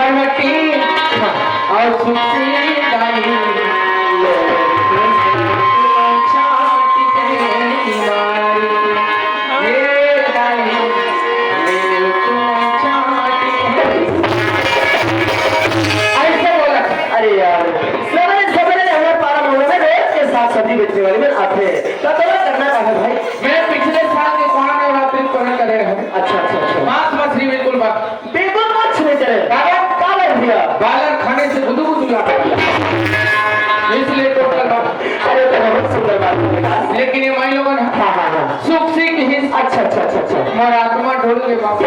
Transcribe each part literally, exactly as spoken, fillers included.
हटी, हाँ, और सुखी दाई, लोग छाती के मारी। हे दाई, दिल तुम छाती के। ऐसे बोला। अरे यार, सवेरे सवेरे हमारे पारा मोहल्ला में रोज के साग सब्जी बेचने वाले में आते हैं। तो थोड़ा करना का है भाई? मैं पिछले साल के कोरोना नवरात्रि पूर्ण करे रहे हूँ। अच्छा, अच्छा, अच्छा। मांस मछली बिल्कुल बंद। बिल्कुल कुछ नहीं करे। बाबा, का बात भैया? बालर खाने से गुदु गुदु लाग गया। इसलिए टोटल बात। अरे, तो बहुत सुंदर बात है बेटा। लेकिन ये माई लोगन हाँ, हाँ, हाँ। सुख सिख ही। अच्छा, अच्छा, अच्छा, अच्छा। मोर आत्मा डोल गए बाबू।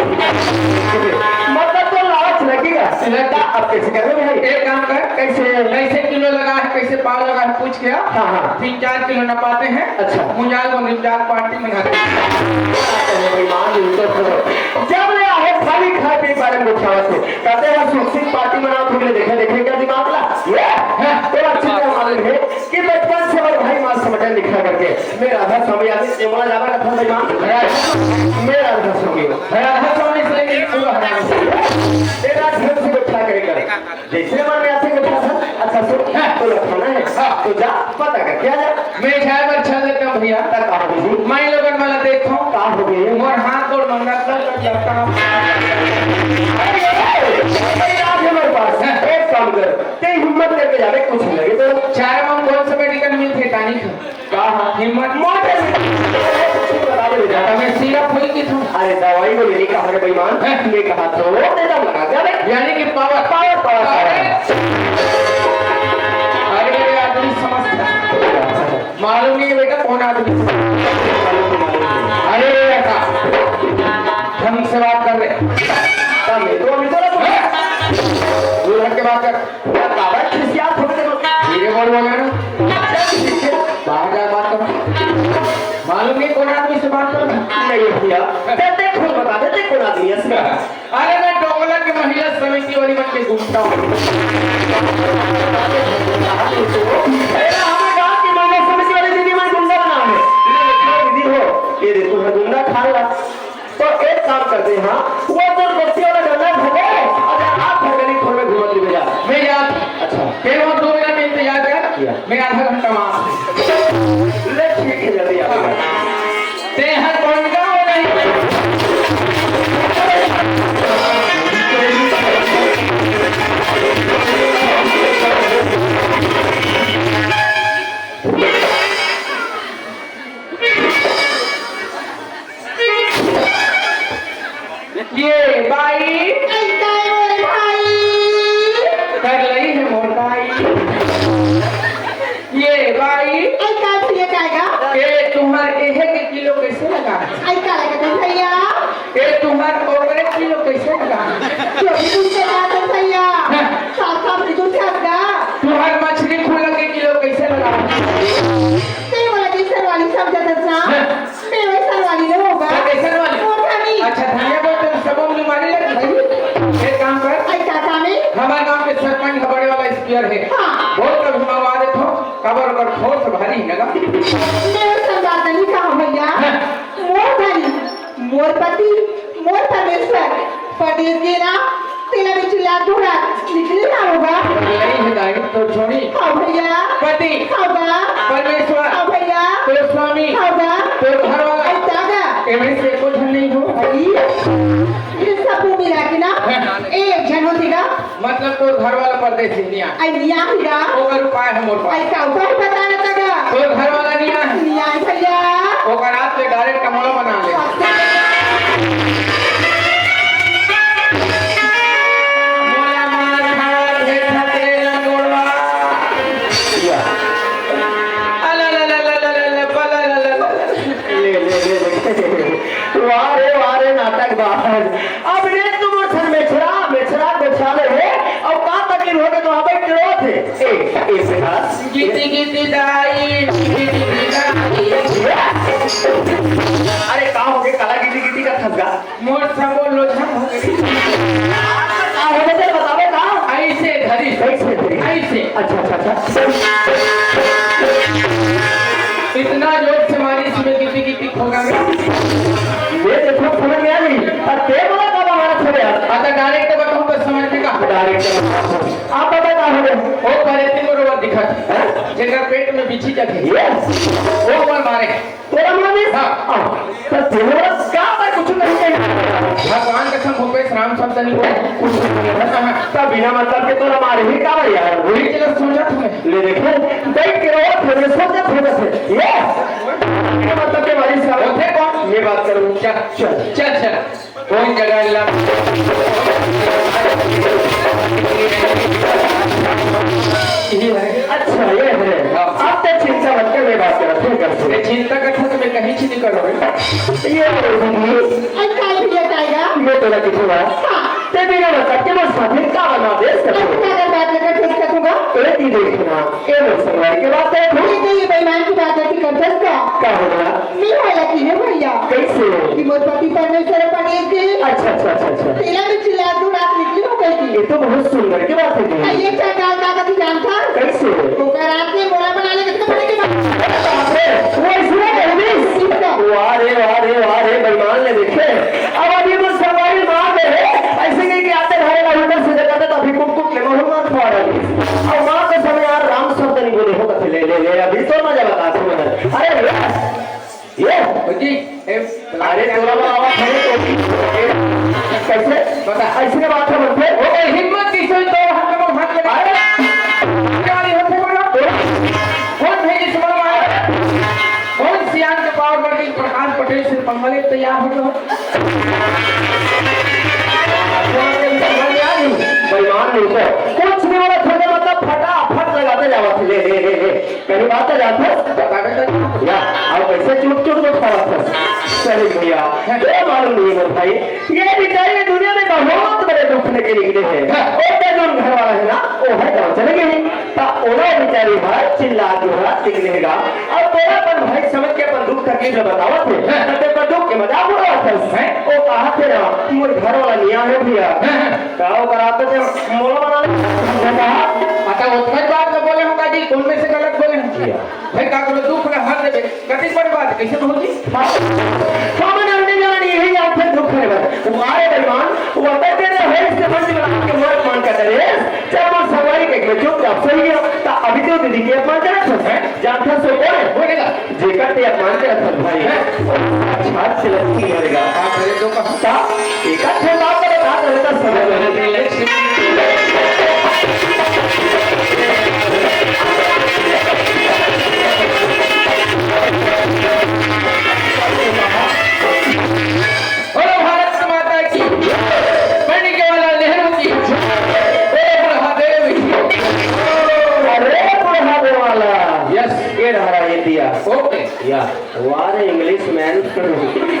मतलब तो लालच लगेगा। लगता। अब कैसे करबे भाई? एक काम कर। कैसे? कैसे किलो लगा है, कैसे पाव लगा है, पूछ के आ। हाँ, हाँ। तीन चार किलो नपाते हैं। अच्छा। मुंजाल को निपटार पार्टी मंगाते हैं। अरे भाई, मान लो, तो जब ले आए खाली खाए पी बारे में उठावत है। कहते हैं सुख सिख पार्टी मनाओ, तुमने देखे, देखे क्या दिमाग ला? ये? हाँ। तो अच्छी तरह मालूम है कि बचपन से हमारे भाई माँ समझन लिखा करके मैं राधा स्वामी आदि सेवला जावा का था भाई माँ। मैं राधा स्वामी हूँ। राधा स्वामी से लेके पूरा हराम से। तेरा ढंग से बैठा करे करे। जैसे मन में आते बैठा था, अच्छा सुन, हाँ। तो लखाना है। हाँ। तो जा, पता कर, क्या जा? मैं जाए बर चल लेता हूँ भैया। तब कहा दीदी? माई लोगन वाला देखो। का हो गए? मोर हाथ गोड़ मंगा कर, कर जाता हूँ। अरे, अरे, आज हमारे पास। हाँ। एक काम कर, ते हिम्मत करके जावे, कुछ नहीं लगे तो। चाहे हम कौन से मेडिकल में थे, टानिक है। का हाँ? हिम्मत मोटे से। बता दे बेटा। मैं सीरा फूल की था। अरे दवाई को लेने का हमारे बेईमान। हैं? ये कहा तो दे दम लगा दे अबे। यानी कि पावर। Power, power, power. अरे, अरे आदमी समझता। मालूम नहीं है बेटा कौन आदमी। अरे बेटा, ढंग से बात कर रहे। तब मैं तो अभी तो ना हैं? दूर हट के बात कर। बाबा खिसियात हो गए तो धीरे बोल बोला ना। बाहर जा बात करो। मालूम नहीं कौन आदमी से बात कर। नहीं भैया, ते, ते खुद बता दे, ते कौन आदमी है इसका? अरे मैं डोंगला के महिला समिति वाली बन के घूमता हूँ। अरे हमें गांव की महिला समिति वाली दीदी मैं गुंडा बना है। दीदी हो, ये देखो मैं गुंडा खा रहा। तो एक काम करते हैं, हाँ, वो तो बच्चे वाला गाना भले, अगर आप भगनी खोल में घूमत रही भैया। मैं याद। अच्छा। फिर वो दो मिनट इंतजार कर। किया। मैं आधा घंटा वहाँ से। ले ठीक है, जल्दी आ। ते हर कौन का हो नहीं? ये बाई। ऐसा है मोर भाई। कर लई है मोर बाई। ये बाई। ऐसा भैया कायगा? ये तुम्हार एहे के किलो कैसे लगा? ऐसा लगा था भैया। ये तुम्हार ओकरे किलो कैसे लगा? जो भी तुमसे बात है भैया। हाँ। साफ साफ बिल्कुल से हट गा। तुम्हार मछली खुला के किलो कैसे लगा? ते वाला जैसे वाली सब जगह ना। हाँ। मैं वैसन वाली नहीं होगा। तो कैसन वाली? मोर धनी। अच्छा, धनिया बोल, तुम सब बीमारी लग गई। एक काम कर। आई काका में? हमारे गांव के सरपंच का बड़े वाला स्पीकर है। हाँ। बोल, कभी मंगवा दे तो, कबर ओकर फोर्स भारी है ना। मैं वैसन बात नहीं कहा भैया। हाँ। मोर धनी, मोर पति, मोर परमेश्वर, परदेस गे ना, तेला में चिल्ला घोड़ा निकले ना होगा। नहीं है दाई, तो छोड़ी। हाँ भैया। पति। हाँ बा। परमेश्वर। हाँ भैया। तो स्वामी। हाँ बा। तो घर वाला। आई दादा। एमे से एको झन नहीं हो। भाई, ये सब मिला के ना, हाँ। एक झन होतीगा। मतलब तोर घर वाला परदेसी निया। आई निया ही गा। ओकर उपाय है मोर पास। आई का उपाय बता ना तगा। तोर घर वाला निया है। निया है भैया। ओकर रात में डायरेक्ट कमला बना ले। मोला मार खा दे खतरे लंगोड़वा। या। अला ला ला ला ला ला ला, पला ला ला ला। ले, ले, ले, ले। वाह रे, वाह रे, नाटकबाज। अब रे तुम उठन मेछरा, मेछरा गोछाले है, अब का तकलीफ होगे तो अबे टिड़ोत है। ए, ए, बेटा। गीति, गीति दाई, गीति, गीति दाई। अरे, का होगे, काला गीति, गीति का थक गा? मोर सबो लोझन हो गई। का होगे, चल बतावे का? ऐसे धरी। ऐसे धरी। ऐसे। अच्छा, अच्छा, अच्छा। इतना जोर से मारी, इसमें गीति, गीति ये तो खूब समझ में आ गई। अब ते बोला कब हमारा छोड़े यार? अच्छा, डायरेक्ट बताऊं तो समझ में का? आप बता का हो गए? ओ करे तीन बरोबर दिखत। हाँ? जेकर पेट में बिछी जगह। ये? ओ मन मारे। तोला मारे? हाँ। हाँ। तो तेरे का मैं कुछ नहीं कहना। भगवान कसम भूपेश राम शब्द नहीं बोले। कुछ नहीं कहना। हाँ, हाँ। तब बिना मतलब के तोला मारे ही का यार? वही चीज सोचा था मैं। ले देखे, बैठ के रो, फिर सोचा था मैं। ये? बिना मतलब के मारी साहब। होते कौन? मैं बात करूँ। चल, चल। चल, चल। कोई जगह ला। ये है। अच्छा, ये है। हाँ। आप तो चिंता मत कर, मैं बात करत हूँ घर से। मैं चिंता करता तो मैं कहीं से नहीं करूँ। ये लो दीदी। अरे, काय भैया, काय गा? मैं तोला किथों ना। हाँ। ते बिना मतलब के मोर साथे का बना दे सको। अरे, क्या बात लेकर फेंक सकूंगा? ए, दी देखना। ए मोर संगवारी के बात है। ये तो ये बेईमान की बात है कि करतस का? का होगा? नहीं होला कि हे भैया। कैसे? कि मोर पति परमेश्वर अपन एक दिन अच्छा, अच्छा, अच्छा, अच्छा। तेला में चिल्ला दू रात निकली हो गई थी। ये तो बहुत सुंदर की बात है जी। आ, ये क्या गाल का कथी जानता? कैसे? ओकर रात में मोला बना ले, किसको बने के बाद? अरे बाप रे, वो ऐसे ना कह दी। किसका? वाह रे, वाह रे, वाह रे, बेईमान ले देखे। अब अभी तो सवारी मार दे है, ऐसे नहीं कि आते घरे ना ऊपर से जगह तो अभी कुट कुट ले, महल मार खवा रहा है। अब माँ कसम यार, राम शब्द नहीं बोले हो, कथे ले, ले, ले, अभी तो मजा बता तू मैं। अरे यार, ये? जी, ए, अरे, तोला बाबा खड़े तो कैसे? बता। ऐसे बात है, बोलते? ओ भाई, हिम्मत किसे तो हाथ में हाथ लगा। अरे! क्या नहीं होते बोलो? कौन है जिस बड़ा मारा? कौन सियान के पावर पर प्रकाश पटेल से पंगले तैयार हो गए? बेईमान नहीं तो कुछ नहीं बोला, थोड़ा मतलब फटाफट लगाते जावा थे। ले, ले, ले, ले। कहीं बात आ जाता है? या, अब कैसे चुट चुट को खावा था? सही भैया, ये मालूम नहीं है भाई। ये बेचारे दुनिया में बहुत बड़े दुख लेके निकले हैं। और तेरे जो घर वाला है ना, वो है गाँव चले गए। ता ओला बेचारी भाई चिल्ला जोहरा निकलेगा। अब तोरा अपन भाई समझ के अपन दुख तकलीफ में बतावत है। तब तेरे पर दुख के मजाक उड़ावत है। हैं? वो कहा थे ना, मोर घर वाला निया है भैया। हैं, हैं। का वो कराते थे, मोला बना ले। अच्छा, उतना बात तो बोले हूँ काजी, कौन में से गलत बोले हूँ? भैया। भाई, का करो, दुख में हर देवे, कति बड़ी बात, कैसे पहुंची? हाँ। हम नहीं जानी, यही जानते दुख है बस। वो आए बेईमान, वो अटक दे रहे हैं, इसके मन से बना के मोर अपमान करते रहे। चल, वो सवारी के में चुपचाप सही गया, ता अभी तो दीदी के अपमान करत है। जानता सो कौन है? बोलेगा। जेकर ते अपमान करत है भाई, वो साक्षात से लक्ष्मी मरेगा। हाँ, मेरे तो कहा। ता एका ठे बात बता, रहता समय में। बोलो भारत माता की, माणिक्य वाला नेहरू की, बोलो बुढ़ा देव की। अरे बुढ़ा देव वाला। यस। ये रहा ये दिया। ओके। या, वाह रे इंग्लिश मैन।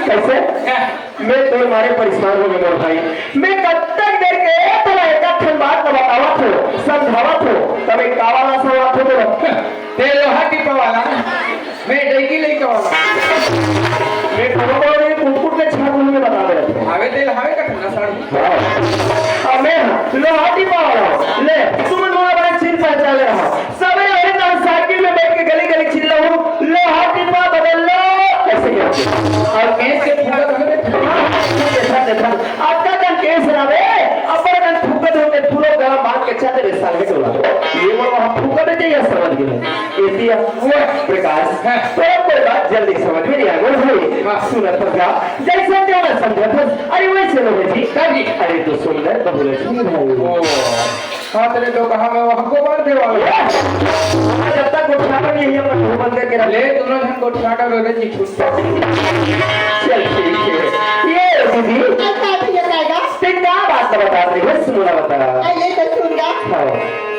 कैसे? मैं तोर मारे परेशान हो गए मोर भाई। मैं कब तक देर के तोला एक ठन बात ल बतावत हो, समझावत हो, तब एक कावाला समझावत हो तोला। ते लोहा टिपा वाला, मैं डेगी लइका वाला। मैं खबर बोल रही, कुकुर के छाप में बता दे। हवे तेल हवे का ठंडा साड़ी। हाँ। अब मैं लोहा टिपा वाला हूँ। ले, तुम लोग बड़े चिन्ह पहचान ले रहा। सबे वही तो साइकिल में बैठ के गली गली चिल्लाऊं, "लोहा टिपा बदल लो।" ऐसे क्या? और केस के फूका तो देखा, देखा। आपका कन केस ना बे, अपर कन फूका तो होते, पूरा गला बांध के छत रे साल के टोला। ये बोलो, वहाँ फूका दे जाइए, समझ गए। ये दिया। वो प्रकाश, हाँ। तो कोई बात जल्दी समझ में नहीं आया, बोल भाई। हाँ। सुना था क्या? जैसे जो मैं समझा था, अरे वैसे लो जी। क्या जी? अरे तो सुंदर बहुलक्ष्मी भाई। ओ। हाँ, तेरे तो कहा मैं वहाँ गोबर दे वाला। जब तक गोठियापन यही अपन मुंह बंद करके रख ले, दोनों जन गोठियापन हो गए जी, छूट। चल, ठीक है। ये दीदी। अच्छा, ठीक है, आएगा। ते का बात बता रही है, सुना बता। अरे, ये तो सुन रहा। हाँ।